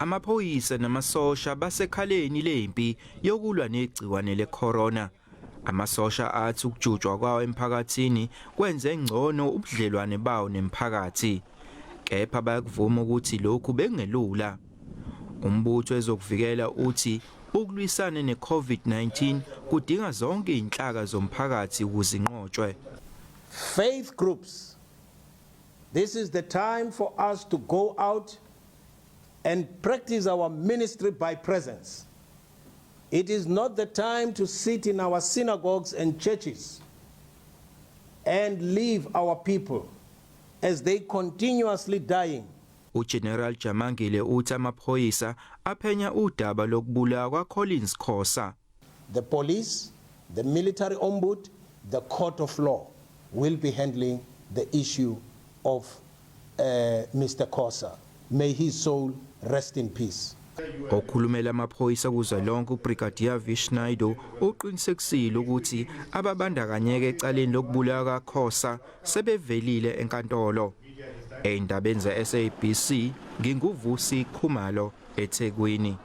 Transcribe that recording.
Amaphoyisa namasosha basekhaleni lempi yokulwa negciwane lecorona. Amasosha athi ukujutshwa kwawo emphakathini kwenze ngcono ubudlelwane bawo nemphakathi. Kepha bayakuvuma ukuthi lokhu bekungelula. Umbutho ezokuvikela uthi ukulwisana neCovid-19 kudinga zonke izinhlaka zomphakathi ukuze inqotshwe. Faith groups. This is the time for us to go out and practice our ministry by presence. It is not the time to sit in our synagogues and churches and leave our people as they continuously dying. UGeneral Jamangile uthi amaphoyisa aphenya udaba lokubulawa kwaCollins Khosa. The police, the military ombud, the court of law will be handling the issue of Mr. Khosa. May his soul rest in peace. Okhulumela amaphoyisa kuzwelonke uBrigadier Vish Naidoo uqinisekisile ukuthi ababandakanyeke ecaleni lokubulawa kaKhosa sebevelile enkantolo. Ey'ndabeni ze-SABC nginguVusi Khumalo eThekwini.